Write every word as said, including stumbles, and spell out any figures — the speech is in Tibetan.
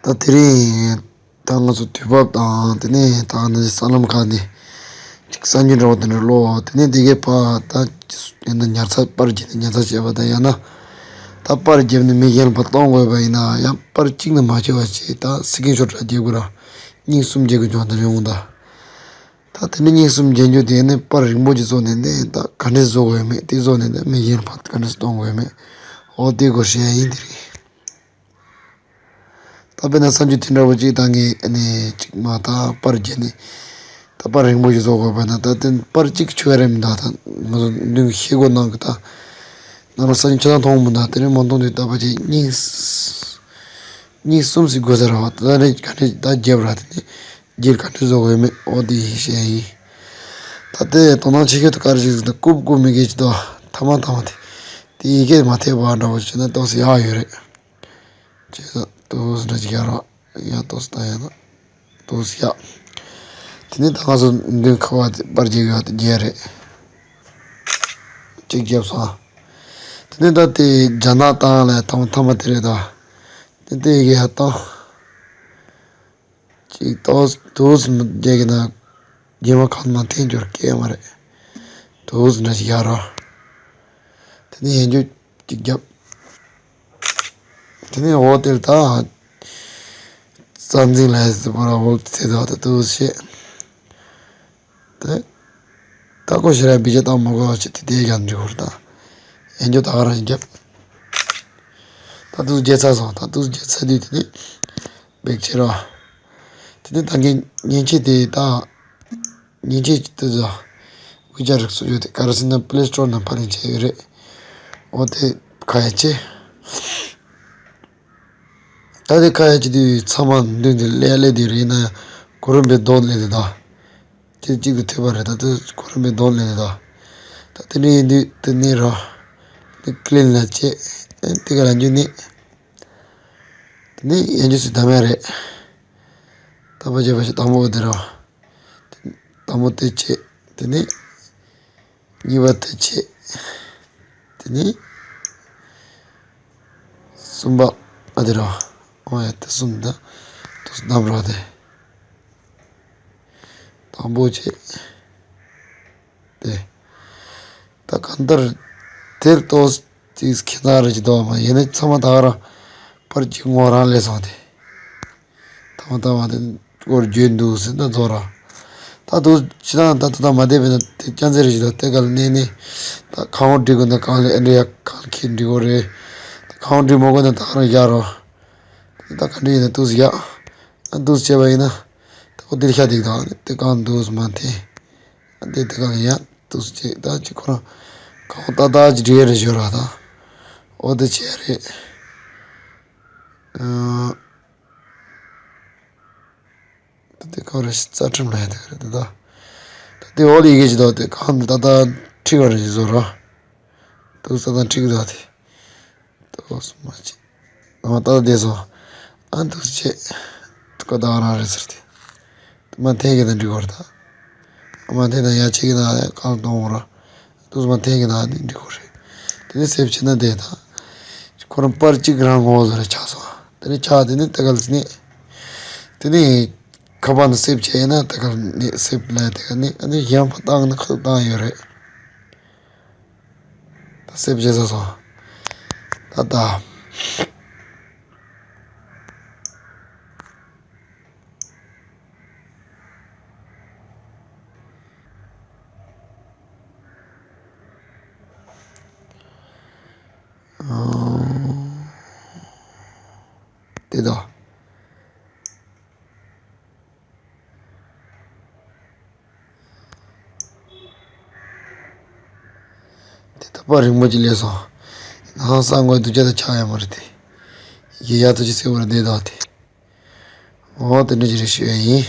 ད་དེ་རིང་ད་ང་ཚོ་དུས་བབ་དང་དེ་ནས་ད་ང་ཚོ་སྲང་ལམ་ཁག་ནས་ཅིག་གསར་འགྱུར་འདྲ་བོ་དེ་འདྲ་ཀློག་དེ་ནས་དེ་གའི་ཕར་ད་ཡིན་ན་ཉར་ཚགས་པར་བརྒྱབ་ནས་ཉར་ཚགས་བྱས་པ་དང་ཡང་ན་ད་པར་བརྒྱབ་ནས་མི་གཞན་ལ་ཕར་གཏོང་དགོས་པ་ཡིན་ན་ཡང་པར་གཅིག་ནས་མ་བྱས་པ་བྱས་ད་སི་ཀིན་ཤོ་ཊི་ར་རྒྱག་དགོས་ར་གཉིས་གསུམ་རྒྱག་དགོས་བྱུང་དེ་རིང་འོང་ད། ད་དེ་འདྲ་གཉིས་གསུམ་རྒྱན་རྒྱུ་དེ་ནི་པར་རིང་པོ་ཅིག་བཟོ་ནས་ནི་ད་ག་འདྲས་བཟོ་དགོས་མེད་དེ་བཟོ་ནས་ནི་མི་གཞན་ཕར་ག་འདྲས་གཏོང་དགོས་མེད་འོ་དེ་སྐོར་བཤད་ཡ་ཡིན་དེ་རེད། ད་དཔེར་ན་བསམ་རྒྱུ་དེ་འདྲ་བོ་ཅིག་ད་ངས་ནི་ཅིག་མ་ད་པར་བརྒྱབ་ནས་ད་པར་རིང་པོ་ཞིག་བཟོ་དགོས་པ་ན་ད་དེ་པར་གཅིག་ཆུ་བ་རེད་མི་འདུག་ད་ང་ཚོ་མདུན་ཤེལ་སྒོ་ནང་གི་ད་ནང་ལ་བསམ་རྒྱུ་ཆུ་ཚང་མཐོང་མི་འདུག་དེ་རིང་མ་མཐོང་དུས་ད་པར་གཅིག་གཉིས་གཉིས་གསུམ་ཞིག་དགོས་ས་རེད་བ། ད་རེས་ག་འདྲས་ད་རྒྱབ་ར་དེ་ནས་རྒྱབ་ག་འདྲས་བཟོ་དགོས་མེད་འོ་དེ་ཡིན་བཤད་ཡིན། ད་དེ་དོ་སྣང་ཆེ་ཤོས་དེ་ག་རེ་ཞིག་ཟེར་ན་རྐུབ་རྐུབ་མི་དགོས་ཀྱི་འདུག་ཐ་མ་ཐ་མ་དེ་དེ་ཡི་གེ་མ་ཐེབས་པ་འདྲ་བོ་བྱས་ན་ཏོག་ཙམ་ཡག་ཡོད་རེད། ཅེས་ཏོག་ཙམ་འདྲ་ཅིག་ཡག་རོགས་ཡག་ཏོག་ཙམ་ད་ཡག་ན་ཏོག་ཙམ་ཡག་དེ་ནས་ད་ང་ཚོ་མདུན་ཁ་བ་དེ་པར་རྒྱག་ཡག་དེ་རྒྱག་རེད། གཅིག་བརྒྱབ་སོང་། དེ་ནས་ད་དེ་རྒྱ་ནག་བཏང་ལ་ཐ་མ་ཐ་མ་དེ་རེད་ད། དེ་དེ་ཡི་གེ་ཡག་བཏང་། ཅིག་ཏོག་ཏོག་ཙམ་རྒྱག་གི་ན་རྒྱན་མ་གང་མ་འཐེན་རྒྱུར་སྐད་མ་རེད། ཏོག་ཙམ་འདྲ་ཞིག་ཡག་རོགས། དེ་ནས་ཡན་རྒྱུ་ཅིག་བརྒྱབ། དེ་ནས་འོ་དེར་ད་རྩ་འཛིན་ལ་ཟེར་བ་ར་འོ་དེ་ད་ད་ཏོག་ཙམ་བཤད། དེ་ད་ཁོ་ཞེ་ར་བི་ཇ་བཏང་མ་དགོས་ཅིག་དེ་དེ་ཡང་འགྲིག་གོ་རེད་ད། ཡན་རྒྱུ་ད་ག་རང་ཞིག་བརྒྱབ། ད་ཏོག་ཙམ་རྒྱག་ཚར་སོང་། ད་ཏོག་ཙམ་རྒྱག་ཚར་དུས་དེ་ནས། བེག་ཕྱིར་རོ། དེ་ནས་ད་ངས་མཉེན་ཆས་དེ་ད། མཉེན་ཆས་ཀྱི་དེ་ཚོ། དབུས་ཅ་རིགས་སུ་ཡོད་དེ་ག་རེ་ཟེར་ན་པི་ལེ་སི་ཊོར་ནང་ཕབ་ལེན་བྱས་ཡོད་རེད། འོ་དེ་ཁ་ཡ་ཆེ། ད་དེ་ཁ་ཡ་ཆེ་དུས་ཚང་མ་མདུན་དེ་ཀླད་ཀླད་དེ་རེད་ན་གོ་རིམ་པའི་རྡོག་ཀླད་དེ་ད། དེ་གཅིག་ཏུ་ཐུག་པ་རེད་ད་དེ་གོ་རིམ་པའི་རྡོག་ཀླད་དེ་ད། ད་དེ་ནས་ཡིན་དུས་དེ་ནས་རོ། དེ་ཀླད་ལ་བྱས། དེ་ག་ལ་འཇུ་ནི། དེ་ནས་ཡང་འཇུ་སུ་ད་མེད་རེད། ད་པ་བྱས་པ་ཞིག་དང་པོ་དེ་རོ། དང་པོ་དེ་བྱས། དེ་ནས་གཉིས་པ་དེ་བྱས། དེ་ནས་གསུམ་པ་ཨ་དེ་རོ། ཨོ་ཡ་དེ་གསུམ་ད་དུ་བསྡམ་རོགས་དེ། དང་པོ་བྱས། དེ། ད་གང་ལྟར་དེར་ཏོག་ཙིག་ཁྱད་མཚར་རེ་ཅིག་འདུག་མ་ཡིན་ན་ཚང་མ་ད་ག་རང་པར་གཅིག་ངོ་རང་ལས་སོང་སྟེ། ཐ་མ་ཐ་མ་དེ་སྐོར་བརྗོད་འདུག་ཟེར་ན་རྫོགས་ར། ད་དུ་ཕྱི་ནང་ད་ད་ལྟ་མ་བསྡད་པས་ན་དེ་སྐྱ་འཛེར་རེ་ཅིག་འདུག་དེ་ག་ལ་གནས་ནས་ད་གང་འོང་འགྲིག་དགོས་ན་གང་ལས་ཨེ་འདྲ་ཡ་གང་ལ་ཁྱེད་འགྲིག་གོ་རེད། ད་གང་འོང་འགྲིག་མ་དགོས་ན་ད་ག་རང་ཡར་རོ། དེ་ད་ག་འདྲ་ཡིན་ན་ཏོག་ཙིག་ཡ། ཨ་འདུག་སེ་བྱས་པ་ཡིན་ན། ད་ཁོ་དེར་ཤ་དེག་དང་དེ་གང་འདུག་སེ་མ་འཐེན། ཨ་དེ་དེ་གང་ཡ་འདུག་སེ་བྱས་ད་ཅི་ཁོ་རང་གང་ཏག་ཏག་ཅིག་འགྲིག་ཡ་རེ་ཞོར་ར་ད། འོ་དེ་བྱས་རེད། ཨ། ད་དེ་གང་རེད་རྩ་ཁྲིམས་ལ་ཡ་དེ་རེད་ད། ད་དེ་འོག་ལ་ཡི་གེ་ཅིག་འདུག་དེ་གང་འདུག་ཏག་ཏག་འཁྲིག་ག་རེ་ཞིག་བཟོ་ར། འདུག་སེ་ཏག་ཏག་འཁྲིག་གི་འདུག་དེ། ཏོག་ཙམ་མ་བྱེད། ཨ་ཏག་ཏག་བསྡད་སོང་། ཨ་འདུག་སེ་བྱས། ཀ་ད་རང་རེད་ཟེར་ཏེ། དེ་མ་འཐེན་གི་ན་འགྲིག་གོ་རེད་ད། ཨ་མ་འཐེན་ན་ཡ་ཆེ་གི་ན་གང་གཏོང་གོ་ར། འདུག་སེ་མ་འཐེན་གི་ན་ནི་འགྲིག་གོ་རེད། དེ་ནས་སེབ་བྱས་ན་བསྡད་ད། ཁོ་རང་པར་གཅིག་རང་ངོ་བོ་བཟོ་རེ་ཆགས་སོང་། དེ་ནས་ཆགས་དེ་ནས་ཏེ་གལ་ནི། དེ་ནས་ཁ་པར་ནང་སེབ་བྱས་ན་ཏེ་གལ་ནི་སེབ་ལ་ཏེ་གལ་ནི་ཨ་ནི་གཞན་པ་བཏང་ན་ཁ་བཏང་ཡོད་རེད། ད་སེབ་བྱས་ཚར་སོང་། ད་ད། དེ་ད། དེ་ད་པར་རིང་པོ་ཅིག་སླེབས་སོང་། ཡིན་ནའང་ས་ངོས་སྡུག་ཅག་ད་ཆགས་ཡོད་མ་རེད་དེ། ཡི་ཡ་ད་ཅི་སེ་བར་བསྡད་དོ་དེ། འོ་དེ་འདྲ་ཅིག་རེད་ཞུ་ཡ་ཡིན།